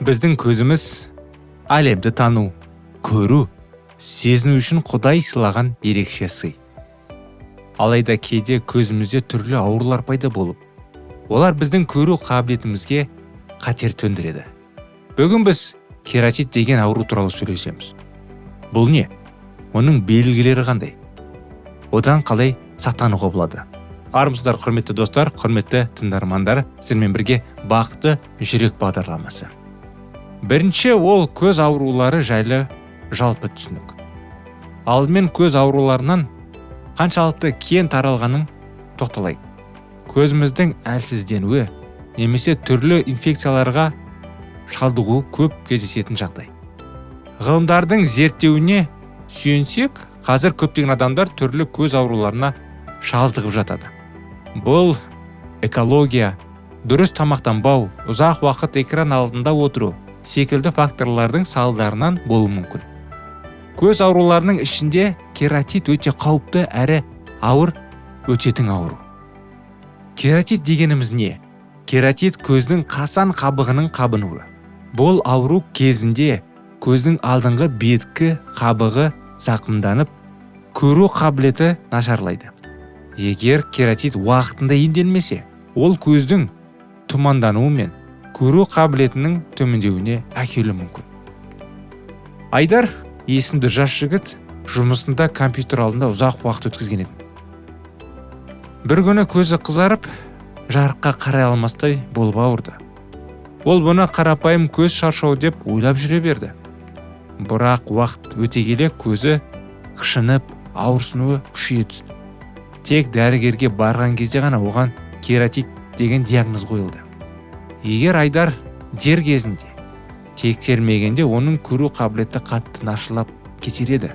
Біздің көзіміз әлемді тану, көру, сезіну үшін Құдай сыйлаған ерекше сый. Алайда кейде көзімізде түрлі аурулар пайда болып, олар біздің көру қабілетімізге қатер төндіреді. Бүгін біз кератит деген ауру туралы сөйлесеміз. Бұл не? Оның белгілері қандай? Одан қалай сақтануға болады? Армысыздар, құрметті достар, құрметті тыңдармандар, сіздермен бірге «Бақытты жүрек» бағдарламасы. Бірінші ол көз аурулары жайлы жалпы түсінік. Алдымен көз ауруларынан қаншалықты кең таралғанын тоқталайық. Көзіміздің әлсізденуі немесе түрлі инфекцияларға шалдығуы көп кездесетін жағдай. Ғылымдардың зерттеуіне сүйенсек, қазір көптеген адамдар түрлі көз ауруларына шалдығып жатады. Бұл экология, дұрыс тамақтанбау, ұзақ уақыт экран алдында отыру секілді факторлардың салдарынан болуы мүмкін. Көз ауруларының ішінде кератит өте қауіпті әрі ауыр өтетін ауру. Кератит дегеніміз не? Кератит – көздің қасаң қабығының қабынуы. Бұл ауру кезінде көздің алдыңғы беткі қабығы зақымданып, көру қабілеті нашарлайды. Егер кератит уақытында емделмесе, ол көздің тұмандануы мен көру қабілетінің төмендеуіне әкелуі мүмкін. Айдар есімді жас жігіт жұмысында компьютер алдында ұзақ уақыт өткізген еді. Бір күні көзі қызарып, жарыққа қарай алмастай болып ауырды. Ол бұны қарапайым көз шаршау деп ойлап жүре берді. Бірақ уақыт өте келе көзі қышынып, ауырсынуы күшейе түсті. Тек дәрігерге барған кезде ғана оған кератит деген диагноз қойылды. Егер Айдар дер кезінде тексермегенде, оның көру қабілеті қатты нашарлап кетер еді.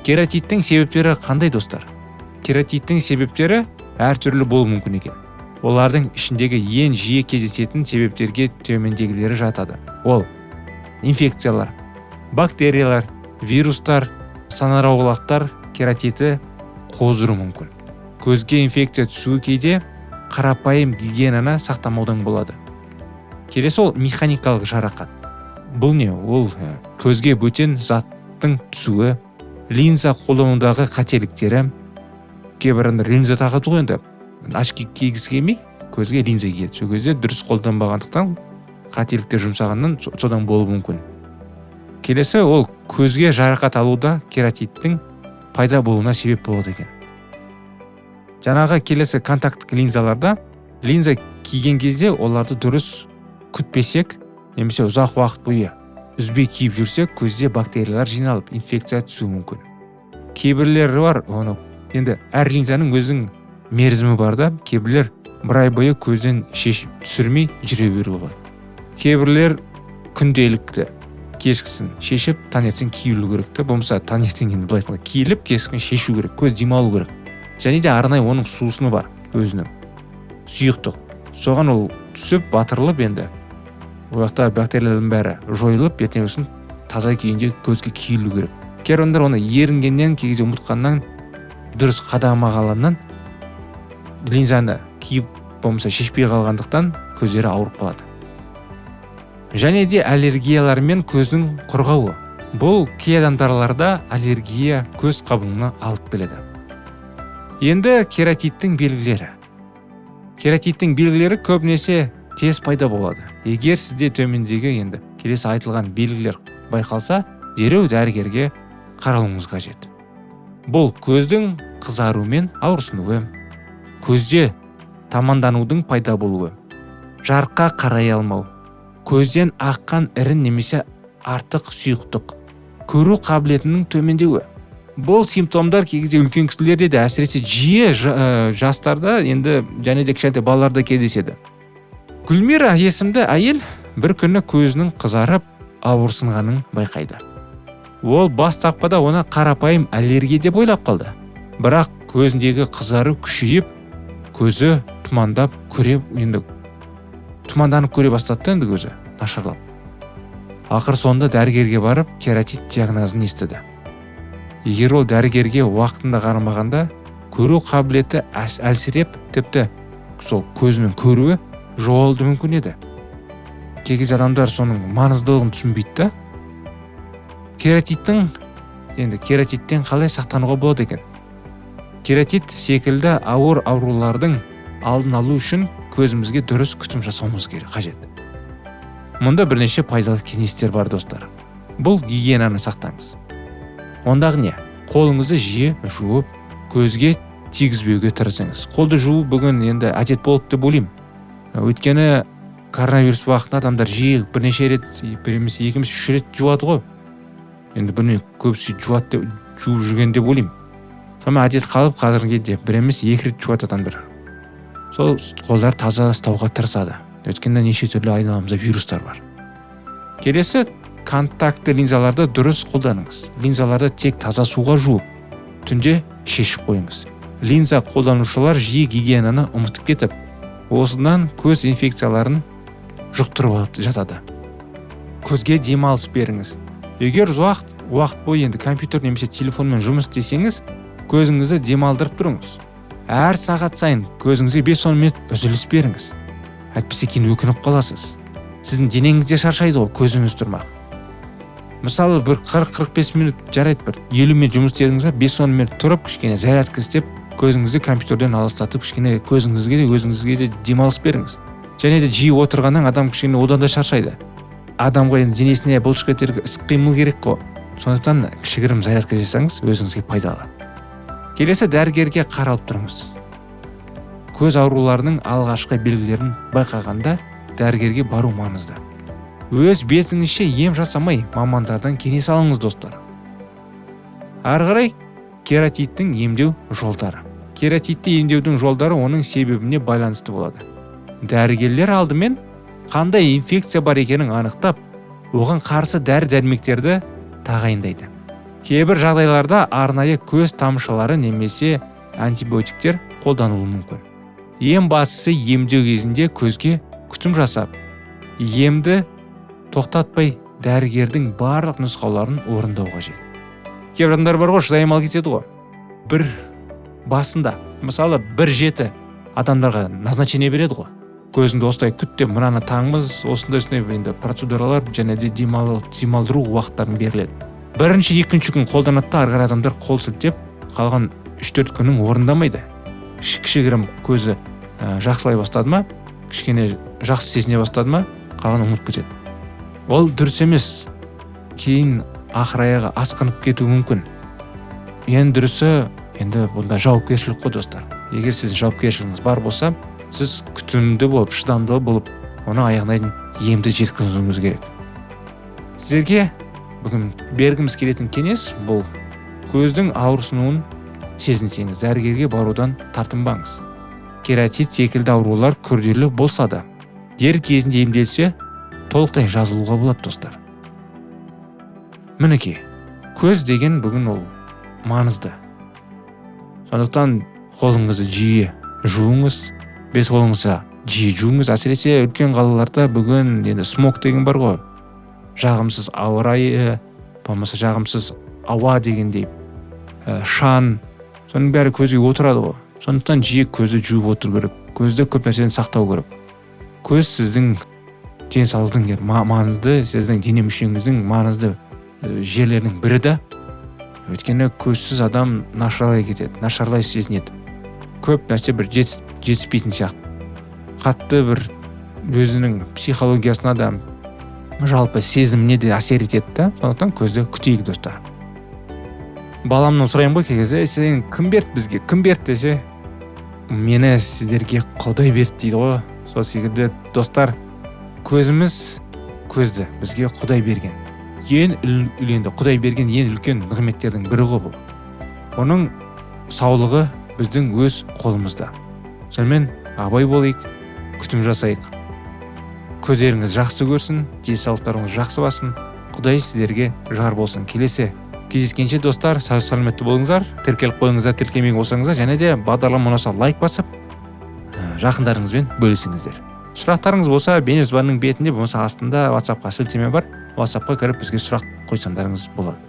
Кератиттің себептері қандай, достар? Кератиттің себептері әртүрлі болуы мүмкін екен. Олардың ішіндегі ең жиі кездесетін себептерге төмендегілері жатады. Ол инфекциялар, бактериялар, вирустар, саңырауқұлақтар кератиті қоздыруы мүмкін. Көзге инфекция түсуі кейде қарапайым гигиенаны сақтамаудан болады. Келесі ол механикалық жарақат. Бұл не? Ол көзге бөтен заттың түсуі, линза қолданудағы қателіктері. Кейбір адамдар линза тағады ғой енді, очки кигісі келмей, көзге линза киеді. Сол кезде дұрыс қолданбағандықтан, қателіктер жұмсағаннан содан болуы мүмкін. Келесі ол көзге жарақат алуда кератиттің пайда болуына себеп болады екен. Жаңағы келесі контакттық линзаларда, линза киген кезде оларды дұрыс күтпесек немесе ұзақ уақыт бойы үзбей киіп жүрсек, көзде бактериялар жиналып, инфекция түсуі мүмкін. Кейбіреулері бар, оны енді әр линзаның өзінің мерзімі бар да, кейбіреулер бір ай бойы көзден шешіп түсірмей жүре беруге болады. Кейбіреулер күнделікті кешкісін шешіп, таңертең киілу керек та, болмаса таңертең, енді былай айтқанда, киіліп, кешкісін шешу керек, көз демалу керек. Және де арнайы оның сусыны бар, өзінің сұйықтық, соған ол түсіп, батырылып, енді ол жақта бактериялардың бәрі жойылып, ертеңгісін таза күйінде көзге киілу керек. Кейбір адамдар оны ерінгеннен, кей кезде ұмытқаннан, дұрыс қадамағаннан линзаны киіп, болмаса шешпей қалғандықтан көздері ауырып қалады. Және де аллергиялар мен көздің құрғауы. Бұл кей адамдарларда аллергия көз қабынуына алып келеді. Енді кератиттің белгілері. Кератиттің белгілері көбінесе тез пайда болады. Егер сізде төмендегі, енді келесі айтылған белгілер байқалса, дереу дәрігерге қаралуыңыз қажет. Бұл көздің қызаруы мен ауырсынуы, көзде таманданудың пайда болуы, жарыққа қарай алмау, көзден аққан ірін немесе артық сұйықтық, көру қабілетінің төмендеуі. Бұл симптомдар кей кезде үлкен кісілерде де, әсіресе жиі жастарда енді және де кішкентай балаларда кездеседі. Гүлмира есімді әйел бір күні көзінің қызарып, ауырсынғанын байқайды. Ол бастапқыда оны қарапайым аллергия деп ойлап қалды. Бірақ көзіндегі қызару күшейіп, көзі тұмандап көре, енді тұманданып көре бастады да, енді көзі нашарлап. Ақыр соңында дәрігерге барып, кератит диагнозын естіді. Егер ол дәрігерге уақытында қарамағанда, көру қабілеті әлсіреп, тіпті сол көзінің көруі жоғалуы мүмкін еді. Кей кезде адамдар соның маңыздылығын түсінбейді да. Кератиттің енді кератиттен қалай сақтануға болады екен? Кератит секілді ауыр аурулардың алдын алу үшін көзімізге дұрыс күтім жасауымыз керек, қажет. Мұнда бірнеше пайдалы кеңестер бар, достар. Бұл гигиенаны сақтаңыз. Ондағы не? Қолыңызды жиі жуып, көзге тигізбеуге тырысыңыз. Қолды жуу бүгін енді әдет болды деп ойлаймын. Өйткені коронавирус уақытында адамдар жиі бірнеше рет, бір емес, екі емес, үш рет жуады ғой. Енді білмеймін, көбісі жуады деп, жуып жүрген деп ойлаймын. Сонымен әдет қалып, қазіргі кезде бір емес, екі рет жуады адамдар. Сол қолдар таза ұстауға тырысады. Өйткені неше түрлі айналамызда вирустар бар. Келесі, контактты линзаларды дұрыс қолданыңыз. Линзаларды тек таза суға жуып, түнде шешіп қойыңыз. Линза қолданушылар жиі гигиенаны ұмытып кетіп, осыдан көз инфекцияларын жұқтырып жатады. Көзге демалыс беріңіз. Егер ұзақ уақыт бойы енді компьютер немесе телефонмен жұмыс істесеңіз, көзіңізді демалдырып тұрыңыз. Әр сағат сайын көзіңізге 5-10 минут үзіліс беріңіз. Әйтпесе кейін өкініп қаласыз. Сіздің денеңіз де шаршайды ғой, көзіңіз тұрмақ. Мысалы, бір 40-45 минут жарайды, бір 50 минут жұмыс істедіңіз ба, 5-10 минут тұрып, кішкене зарядка істеп, көзіңізді компьютерден алыстатып, кішкене көзіңізге де, өзіңізге де демалыс беріңіз. Және де жиі отырғаннан адам кішкене одан да шаршайды. Адамға енді денесіне, бұлшық еттерге іс қимыл керек қой. Сондықтан кішігірім зарядка жасаңыз, өзіңізге пайдалы. Келесі, дәрігерге қаралып тұрыңыз. Көз ауруларының алғашқы белгілерін байқағанда дәрігерге бару маңызды. Өз бетіңізше ем жасамай, мамандардан кеңес алыңыз, достар. Ары қарай кератиттің емдеу жолдары. Кератитті емдеудің жолдары оның себебіне байланысты болады. Дәрігерлер алдымен қандай инфекция бар екенін анықтап, оған қарсы дәрі-дәрмектерді тағайындайды. Кейбір жағдайларда арнайы көз тамшылары немесе антибиотиктер қолданылуы мүмкін. Ең бастысы, емдеу кезінде көзге күтім жасап, емді тоқтатпай, дәрігердің барлық нұсқауларын орындау қажет. Кейбір адамдар бар ғой, шыдай кетеді ғой. Бір басында, мысалы, бір жеті адамдарға назначение береді ғой. Көзіңді осылай күт деп, мынаны таңмыз, осындай осындай енді процедуралар және де демалдыру уақыттарын беріледі. Бірінші, екінші күн қолданады да, ары қарай адамдар қол сілтеп, қалған 3-4 күнін орындамайды. Кішігірім көзі жақсылай бастады ма, кішкене жақсы сезіне бастады ма, қалғанын ұмытып кетеді. Ол дұрыс емес. Кейін ақыр аяғы асқынып кетуі мүмкін. Ең дұрысы енді бұнда жауапкершілік қой, достар. Егер сіздің жауапкершілігіңіз бар болса, сіз күтімді болып, шыдамды болып, оны аяғына дейін емді жеткізуіңіз керек. Сіздерге бүгін бергіміз келетін кеңес бұл: көздің ауырсынуын сезінсеңіз, дәрігерге барудан тартынбаңыз. Кератит секілді аурулар күрделі болса да, дер кезінде емделсе, толықтай жазылуға болады, достар. Мінекей, көз деген бүгін ол маңызды. Сондықтан қолыңызды жиі жуыңыз, бет қолыңызды жиі жуыңыз. Әсіресе үлкен қалаларда бүгін енді смог деген бар ғой, жағымсыз ауа райы, болмаса жағымсыз ауа дегендей, шаң, соның бәрі көзге отырады ғой. Сондықтан жиі көзді жуып отыру керек, көзді көп нәрседен сақтау керек. Көз сіздің денсаулықтың маңызды, сіздің дене мүшеңіздің маңызды жерлерінің бірі да. Өйткені көзсіз адам нашарлай кетеді, нашарлай сезінеді, көп нәрсе бір жетіспейтін сияқты. Қатты бір өзінің психологиясына да, жалпы сезіміне де әсер етеді да. Сондықтан көзді күтейік, достар. Баламнан сұраймын ғой кей кезде: «Сен кім берді бізге, кім берді?» – десе, «Мені сіздерге Құдай берді», – дейді ғой. Сол секілді, достар, көзіміз, көзді бізге Құдай берген. Ең енді Құдай берген ең үлкен нығметтердің бірі ғой бұл. Оның саулығы біздің өз қолымызда. Сонымен абай болайық, күтім жасайық. Көздеріңіз жақсы көрсін, денсаулықтарыңыз жақсы болсын, Құдай сіздерге жар болсын. Келесі кездескенше, достар, сау сәлеметті болыңыздар. Тіркеліп қойыңыздар, тіркелмеген болсаңыздар, және де бағдарлама ұнаса, лайк басып, жақындарыңызбен бөлісіңіздер. Сұрақтарыңыз болса, бейнежазбаның бетінде болмаса астында WhatsAppқа сілтеме бар, WhatsAppқа кіріп, бізге сұрақ қойсаңдарыңыз болады.